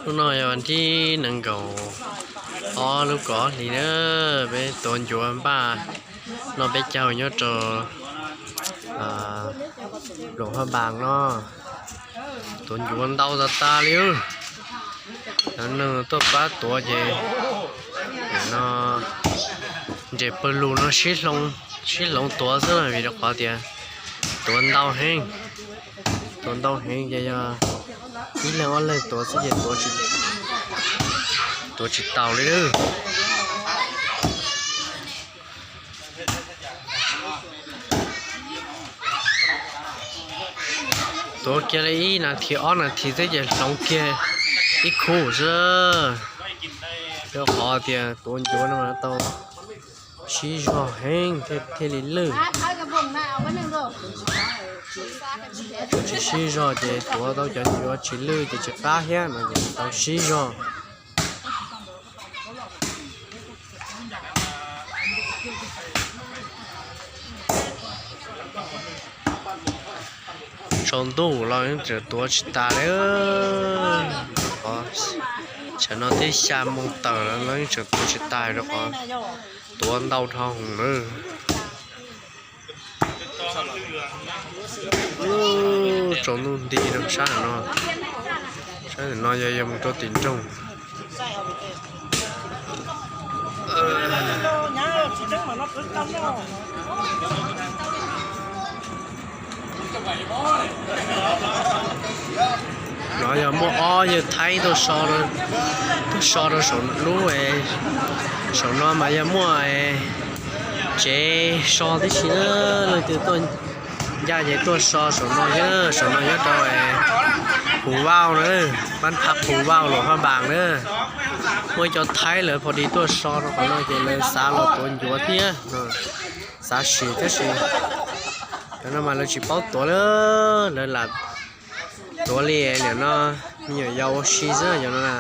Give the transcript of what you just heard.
Hnub no yog vas thib nees nkaum ob lub kaum ob hlis na, peb tuav ncuav npaj noj peb caug nyob rau Luam Phaj Npas no. Tuav ncuav ntau tas tas li. Cov neeg tuaj pab tuav ces nim no nres pawg lug no sib hloov tuav xwb na, vim rau qhov tias tuav ntau heev. Tuav ntau heev ces yog ib leeg ob leeg tuav xwb ces tuav tsis taus li. Tuav kiag li ib nas this ob nas this xwb ces hloov kiag ib khub xwb. Rau qhov tias tuav ncuav no mas tau sib zog heev thiaj li lwj. Tsis sib zog ces tuav tau cov ncuav tsis lwj ces tsis qab thiab no ces tau sib zog. Tsaus ntuj los yeej tseem tuav tsis tas li. Tsam no twb xya moo tawm lawm los yeej tseem tuav tsis tas rau qhov tuav ntau dhau hwv lawm. Tsaus ntuj nti rau sab no. Sab no yog yog mus rau tim nroog. No yog muaj ob yawg Thaib tuaj so, tuaj so rau saum lub, saum no mas yog muaj tsev so tib si na. Leej twg tuaj ncaj ces tuaj so saum no thiab. Saum no nyob rau Phu Vauj na, Pab Phaj Phu Vauj Luam Phaj Npas na. Muaj ib co Thaib lawv pha di tuaj so rau qhov no ces lawv xav los tuav ncuav thiab, xav sim tab sis cov no mas lawv tsis paub tuav li, lawv lam tuav li nim no me nyuam yaus ua si xwb cov no na.